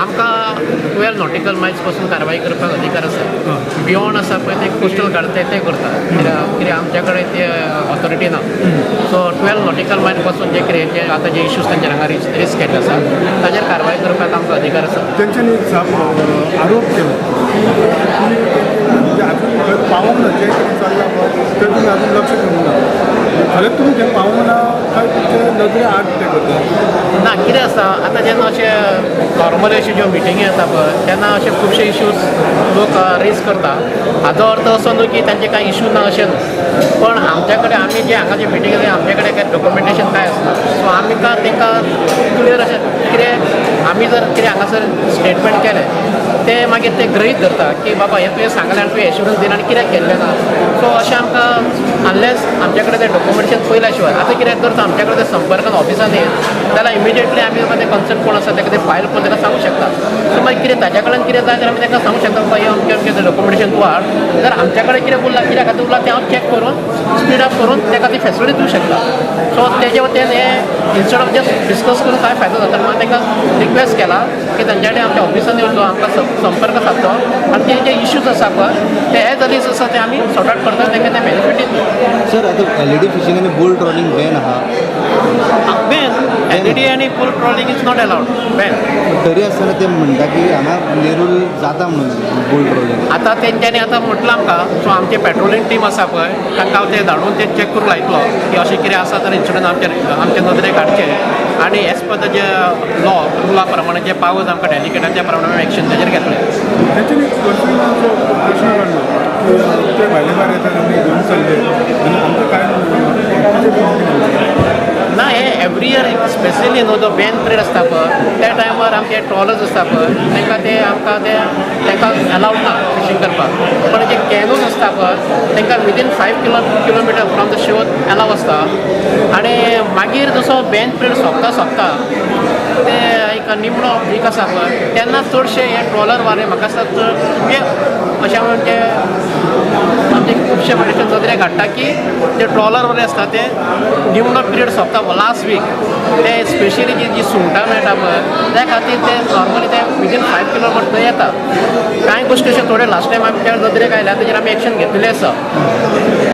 आमकां 12 nautical Miles पासून कारवाई करपाक अधिकार आसा. बियोंड आसा पळय ते कोस्टल गार्ड ते करता, कित्याक कितें आमच्या कडेन ते ऑथॉरिटी ना. सो 12 नॉटिकल मायल पासून जे कितें जे आतां जे इश्यूज तांच्या हांगा रेज केल्ले आसा ताजेर कारवाई करपाक आमकां अधिकार आसा. तेंच्यांनी एक साप आरोप केलो की म्हणजे अजून खंय पावोंक ना, जें कितें चल्लां पळय तें तुमी अजून लक्ष दिवंक ना. खरेंच तुमी थंय पावोंक ना काय तुमचे नदरे आड तें करता? ना, कितें आसता आतां जेन्ना अशें नॉर्मली अश्यो ज्यो मिटिंगी जाता पळय तेन्ना अशे खुबशे इश्यूज लोक रेज करता. हाजो अर्थ असो न्हू की तांचे कांय इश्यू ना अशें न्हू, पण आमच्या कडेन आमी जे हांगा जे मिटींग जाता आमच्या कडेन कांय डॉक्युमेंटेशन कांय आसना. सो आमकां तांकां क्लियर अशें कितें आमी जर कितें हांगासर स्टेटमेंट केलें ते मागीर ते गृहीत धरता की बाबा हें तुवें सांगलें आनी तुवें एश्युरन्स दिलें आनी कित्याक केल्लें ना. सो अशें आमकां अनलेस आमच्या कडेन तें डॉक्युमेंटेशन पयल्या शिवाय आतां कितें करता आमच्या कडेन तें संपर्कान ऑफिसान येत जाल्यार इमिजिएटली आमी ते कन्सर्न कोण आसा ताका तें फायल पळोवन ताका सांगूंक शकता. सो मागीर कितें ताच्या कडेन कितें जाय जाल्यार आमी ताका सांगूंक शकता बाबा हें अमकें अमकें डॉक्युमेंटेशन तूं हाड, जर आमच्या कडेन कितें उरलां कित्या खातीर उरलां तें हांव चॅक करून स्पीड अप करून ताका ती फेसिलिटी दिवं शकता. सो तेजे वटेन हें इन्स्टेड ऑफ जस्ट डिस्कस करून कांय फायदो जाता म्हणून तांकां रिक्वेस्ट केला की तांच्या कडेन आमच्या ऑफिसान येवचो, आमकां संपर्क सादचो आनी ते जे इश्यूज आसा पळय ते एज अर्ली आसा ते आमी सॉर्ट आवट करता, तांकां ते बेनिफीट दितले. सर, आतां एलईडी फिशींग आनी बोट ट्रॉलिंग बॅन आहा. बॅन एलईडी आनी boat trawling is not allowed, ban. तरी आसतना ते म्हणटा की हांगा नेरूल जाता म्हणून बोट ट्रॉलिंग. आतां तेंच्यांनी आतां म्हटलां आमकां, सो आमचे पेट्रोलिंग टीम आसा पळय तांकां हांव ते धाडून ते चॅक करूंक लायतलो की अशें कितें आसा जाल्यार इन्सिडंट आमच्या नदरेक हाडचें आनी as per the J law रुला प्रमाणे जे पावर्स आमकां डेलिकेट त्या प्रमाणे आमी एक्शन ताजेर घेतले. तेंच्यांनी एक क्वेश्चनाचो प्रश्न काडलो की ते भायले भायर येतात आनी घेवन चल्ले आनी आमकां कांय ना. हे एवरी इयर स्पेशली न्हू जो बॅन पिरियड आसता पळय त्या टायमार आमचे ट्रॉलर्स आसता पळय तांकां ते आमकां ते तांकां अलावड ना फिशींग करपाक. पण जे कॅनूज आसता पळय तांकां within 5 kilometre from the shore allow आसता. आनी मागीर जसो बॅन पिरियड सोंपता सोंपता ते एक निमणो वीक आसा पळय तेन्ना चडशे हे ट्रॉलर वाले म्हाका दिसता चड म्हणजे अशें म्हणजे आमचे खुबशे फावटी नदरेक हाडटा की ते ट्रॉलर वाले आसता ते निमणो पिरियड सोंपता लास्ट वीक ते स्पेशली जी जी सुंगटां मेळटा पळय त्या खातीर ते नॉर्मली ते विदीन 5 किलोमिटर थंय येता. कांय गोश्टी अश्यो थोड्यो लास्ट टायम आमच्या नदरेक आयल्या तेजेर आमी एक्शन घेतलेलें आसा.